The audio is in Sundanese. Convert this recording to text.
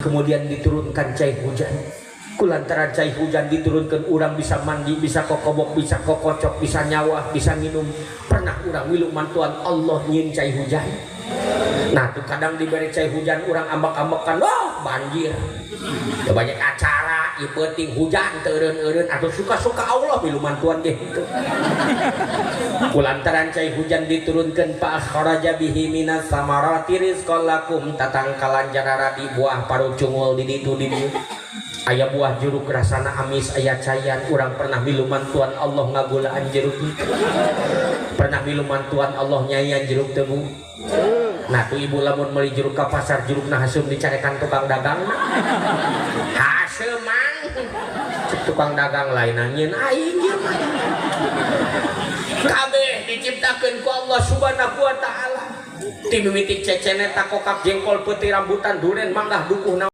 Kemudian diturunkan cai hujan. Kulantaran cai hujan diturunkan, urang bisa mandi, bisa kokobok, bisa kokocok, bisa nyawah, bisa minum. Pernah urang milu mantuan Allah nyieun cai hujan? Nah, tuh kadang diberi cai hujan, urang ambek-ambekan, wah, banjir ya, banyak acara ieu peuting hujan teu eureun-eureun atau suka-suka Allah milu mantuan ge gitu. Kulantaran cai hujan diturunkan, fa akhraja bihi minas samarati rizqan lakum, tatangkalan jararadi buah parucungul di ditu di dieu. Aya buah jeruk rasana amis, aya cayan. Urang pernah milu mantuan Allah ngagulaan jeruk? Pernah milu mantuan Allah nyayan jeruk teu, Bu? Nah, tuh ibu lamun meuli jeruk ka pasar, jeruk nah haseum, dicarekan tukang dagang, "Haseum, Mang." Cek tukang dagang, "Lain nyieun aing ieu mah." Kabeh diciptakeun ku Allah Subhanahu wa Taala, ti mimiti ceceneta, kokak, jengkol, peuti, rambutan, duren, mangga, dukuh.